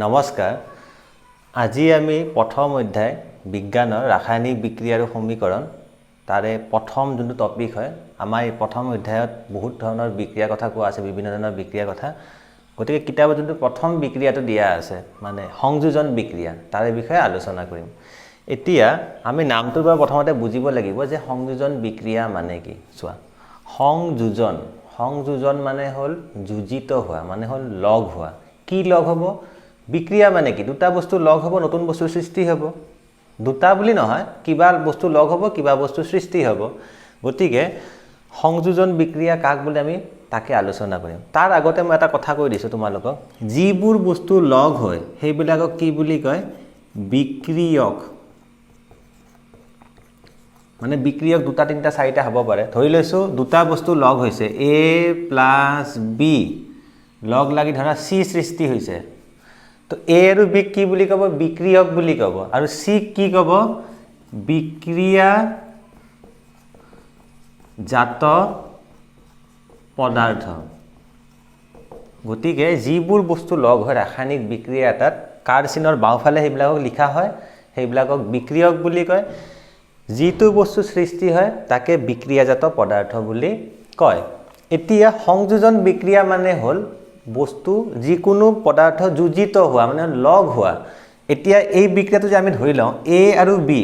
নমস্কাৰ। আজি আমি প্ৰথম অধ্যায় বিজ্ঞানৰ ৰাসায়নিক বিক্ৰিয়া আৰু সমীকৰণ, তাৰে প্ৰথম যোনটো টপিক হয়, আমাৰ এই প্ৰথম অধ্যায়ত বহুত ধৰণৰ বিক্ৰিয়াৰ কথা কোৱা আছে, বিভিন্ন ধৰণৰ বিক্ৰিয়াৰ কথা। গতিকে কিতাপত যোনটো প্ৰথম বিক্ৰিয়াটো দিয়া আছে, মানে সংযোজন বিক্ৰিয়া, তাৰে বিষয়ে আলোচনা কৰিম। এতিয়া আমি নামটোৰ পৰা প্ৰথমতে বুজিব লাগিব যে সংযোজন বিক্ৰিয়া মানে কি। চোৱা, সংযোজন, সংযোজন মানে হ'ল যোজিত হোৱা, মানে হ'ল লগ হোৱা। কি লগ হ'ব? বিক্ৰিয়া মানে কি? দুটা বস্তু লগ হ'ব, নতুন বস্তুৰ সৃষ্টি হ'ব। দুটা বুলি নহয়, কিবা বস্তু লগ হ'ব, কিবা বস্তু সৃষ্টি হ'ব। গতিকে সংযোজন বিক্ৰিয়া কাক বুলি আমি তাকে আলোচনা কৰিম। তাৰ আগতে মই এটা কথা কৈ দিছোঁ তোমালোকক, যিবোৰ বস্তু লগ হয় সেইবিলাকক কি বুলি কয়? বিক্ৰিয়ক। মানে বিক্ৰিয়ক দুটা, তিনিটা, চাৰিটা হ'ব পাৰে। ধৰি লৈছোঁ দুটা বস্তু লগ হৈছে, এ প্লাছ বি লগ লাগি ধৰা চি সৃষ্টি হৈছে। তো এ আৰু বিক কি বুলি ক'ব? বিক্ৰিয়ক বুলি ক'ব। আৰু চিক কি ক'ব? বিক্ৰিয়া জাত পদাৰ্থ। গতিকে যিবোৰ বস্তু লগ হয় ৰাসায়নিক বিক্ৰিয়া এটাত, কাৰ চিনৰ বাওঁফালে সেইবিলাকক লিখা হয়, সেইবিলাকক বিক্ৰিয়ক বুলি কয়। যিটো বস্তু সৃষ্টি হয় তাকে বিক্ৰিয়াজাত পদাৰ্থ বুলি কয়। এতিয়া সংযোজন বিক্ৰিয়া মানে হ'ল বস্তু, যিকোনো পদাৰ্থ যোজিত হোৱা, মানে লগ হোৱা। এতিয়া এই বিক্ৰিয়াটো যে আমি ধৰি লওঁ, এ আৰু বি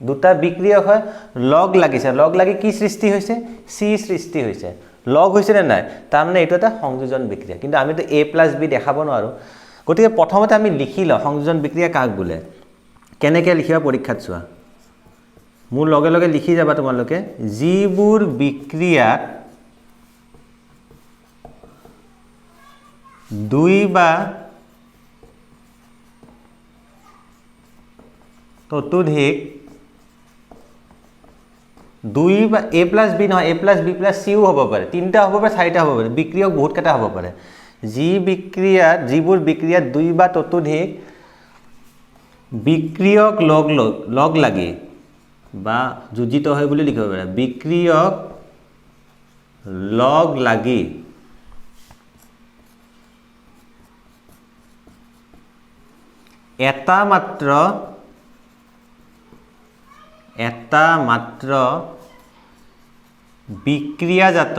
দুটা বিক্ৰিয়ক হয়, লগ লাগিছে, লগ লাগি কি সৃষ্টি হৈছে? চি সৃষ্টি হৈছে। লগ হৈছে নে নাই? তাৰমানে এইটো এটা সংযোজন বিক্ৰিয়া। কিন্তু আমিতো এ প্লাছ বি দেখাব নোৱাৰোঁ। গতিকে প্ৰথমতে আমি লিখি লওঁ সংযোজন বিক্ৰিয়া কাক বোলে, কেনেকৈ লিখিবা পৰীক্ষাত চোৱা, মোৰ লগে লগে লিখি যাবা তোমালোকে। যিবোৰ বিক্ৰিয়াত দুই বা ততোধিক, দুই বা এ প্লাছ বি নহয়, এ প্লাছ বি প্লাছ চিও হ'ব পাৰে, তিনিটা হ'ব পাৰে, চাৰিটা হ'ব পাৰে, বিক্ৰিয়ক বহুতকেইটা হ'ব পাৰে। যিবোৰ বিক্ৰিয়াত দুই বা ততোধিক বিক্ৰিয়ক লগ লগ লাগি বা যোজিত হয় বুলি লিখিব পাৰে, বিক্ৰিয়ক লগ লাগি এটা মাত্ৰ বিক্ৰিয়াজাত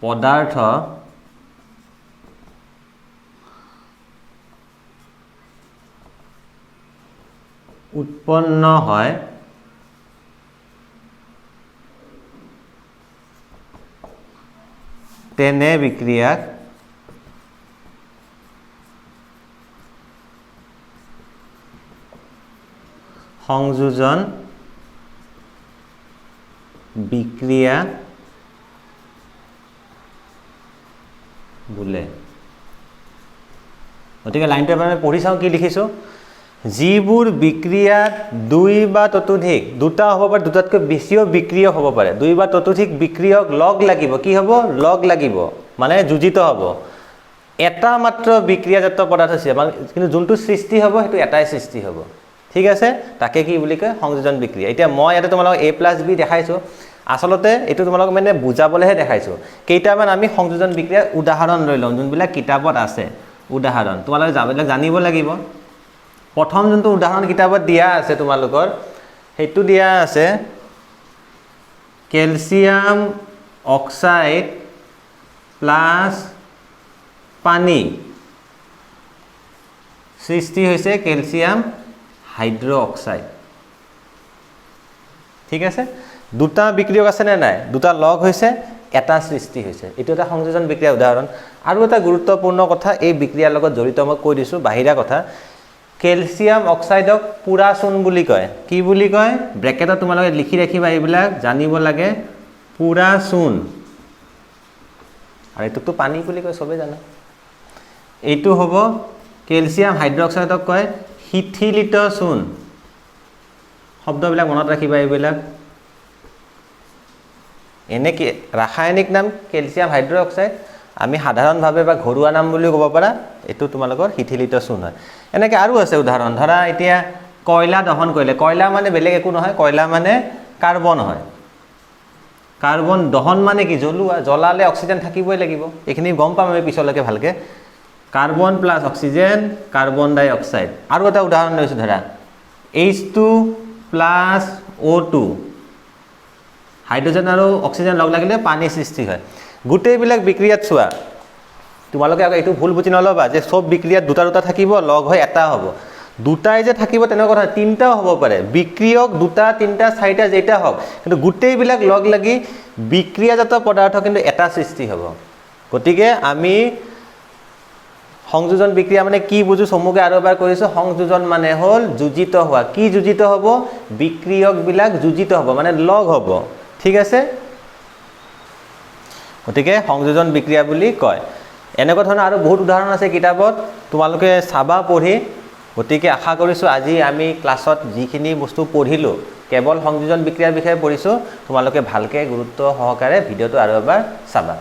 পদাৰ্থ উৎপন্ন হয়, তেনে বিক্ৰিয়াক সংযোজন বিক্ৰিয়া বোলে। গতিকে লাইনটো এবাৰ আমি পঢ়ি চাওঁ কি লিখিছোঁ। যিবোৰ বিক্ৰিয়াত দুই বা ততোধিক, দুটা হ'ব পাৰে, দুটাতকৈ বেছিও বিক্ৰিয়ক হ'ব পাৰে, দুই বা ততোধিক বিক্ৰিয়ক লগ লাগিব, কি হ'ব? লগ লাগিব, মানে যোজিত হ'ব, এটা মাত্ৰ বিক্ৰিয়াজাত পদাৰ্থ সৃষ্টি, মানে কিন্তু যোনটো সৃষ্টি হ'ব সেইটো এটাই সৃষ্টি হ'ব। ঠিক আছে, তাকে কি বুলি কয়? সংযোজন বিক্ৰিয়া। এতিয়া মই ইয়াতে তোমালোকক এ প্লাছ বি দেখাইছোঁ, আচলতে এইটো তোমালোকক মানে বুজাবলৈহে দেখাইছোঁ। কেইটামান আমি সংযোজন বিক্ৰিয়াৰ উদাহৰণ লৈ লওঁ, যোনবিলাক কিতাপত আছে উদাহৰণ, তোমালোকে যাবিলাক জানিব লাগিব। প্ৰথম যোনটো উদাহৰণ কিতাপত দিয়া আছে তোমালোকৰ, সেইটো দিয়া আছে কেলছিয়াম অক্সাইড প্লাছ পানী, সৃষ্টি হৈছে কেলছিয়াম হাইড্ৰ'ক্সাইড। ঠিক আছে, দুটা বিক্ৰিয়ক আছে নে নাই? দুটা লগ হৈছে, এটা সৃষ্টি হৈছে। এইটো এটা সংযোজন বিক্ৰিয়াৰ উদাহৰণ। আৰু এটা গুৰুত্বপূৰ্ণ কথা এই বিক্ৰিয়াৰ লগত জড়িত মই কৈ দিছোঁ, বাহিৰা কথা। কেলছিয়াম অক্সাইডক পোৰা চূণ বুলি কয়। কি বুলি কয়? ব্ৰেকেটত তোমালোকে লিখি ৰাখিবা, এইবিলাক জানিব লাগে, পোৰা চূণ। আৰু এইটোকতো পানী বুলি কয়, চবেই জানে। এইটো হ'ব কেলছিয়াম হাইড্ৰ'ক্সাইডক কয় শিথিলিত চূণ। শব্দবিলাক মনত ৰাখিবা এইবিলাক। এনেকৈ ৰাসায়নিক নাম কেলছিয়াম হাইড্ৰ'ক্সাইড, আমি সাধাৰণভাৱে বা ঘৰুৱা নাম বুলিও ক'ব পাৰা, এইটো তোমালোকৰ শিথিলিত চূণ হয়। এনেকৈ আৰু আছে উদাহৰণ। ধৰা এতিয়া কয়লা দহন কৰিলে, কয়লা মানে বেলেগ একো নহয়, কয়লা মানে কাৰ্বন হয়। কাৰ্বন দহন মানে কি? জ্বলোৱা। জ্বলালে অক্সিজেন থাকিবই লাগিব। এইখিনি গম পাম আমি পিছলৈকে ভালকৈ। Carbon plus oxygen, carbon dioxide। আৰু এটা উদাহৰণ লৈছোঁ, ধৰা H2 plus O2, hydrogen আৰু অক্সিজেন লগ লাগিলে পানী সৃষ্টি হয়। গোটেইবিলাক বিক্ৰিয়াত চোৱা, তোমালোকে আকৌ এইটো ভুল বুজি নল'বা যে চব বিক্ৰিয়াত দুটা দুটা থাকিব, লগ হৈ এটা হ'ব। দুটাই যে থাকিব তেনেকুৱা কথা নহয়, তিনিটাও হ'ব পাৰে। বিক্ৰিয়ক দুটা, তিনিটা, চাৰিটা যেইটা হওক, কিন্তু গোটেইবিলাক লগ লাগি বিক্ৰিয়াজাত পদাৰ্থ কিন্তু এটা সৃষ্টি হ'ব। গতিকে আমি সংযোজন বিক্ৰিয়া মানে কি বুজো চমুকে আৰু এবাৰ কৰিছোঁ। সংযোজন মানে হ'ল যোজিত হোৱা। কি যোজিত হ'ব? বিক্ৰিয়কবিলাক যোজিত হ'ব, মানে লগ হ'ব। ঠিক আছে? গতিকে সংযোজন বিক্ৰিয়া বুলি কয়। এনেকুৱা ধৰণৰ আৰু বহুত উদাহৰণ আছে কিতাপত, তোমালোকে চাবা পঢ়ি। গতিকে আশা কৰিছোঁ আজি আমি ক্লাছত যিখিনি বস্তু পঢ়িলোঁ, কেৱল সংযোজন বিক্ৰিয়াৰ বিষয়ে পঢ়িছোঁ, তোমালোকে ভালকৈ গুৰুত্ব সহকাৰে ভিডিঅ'টো আৰু এবাৰ চাবা।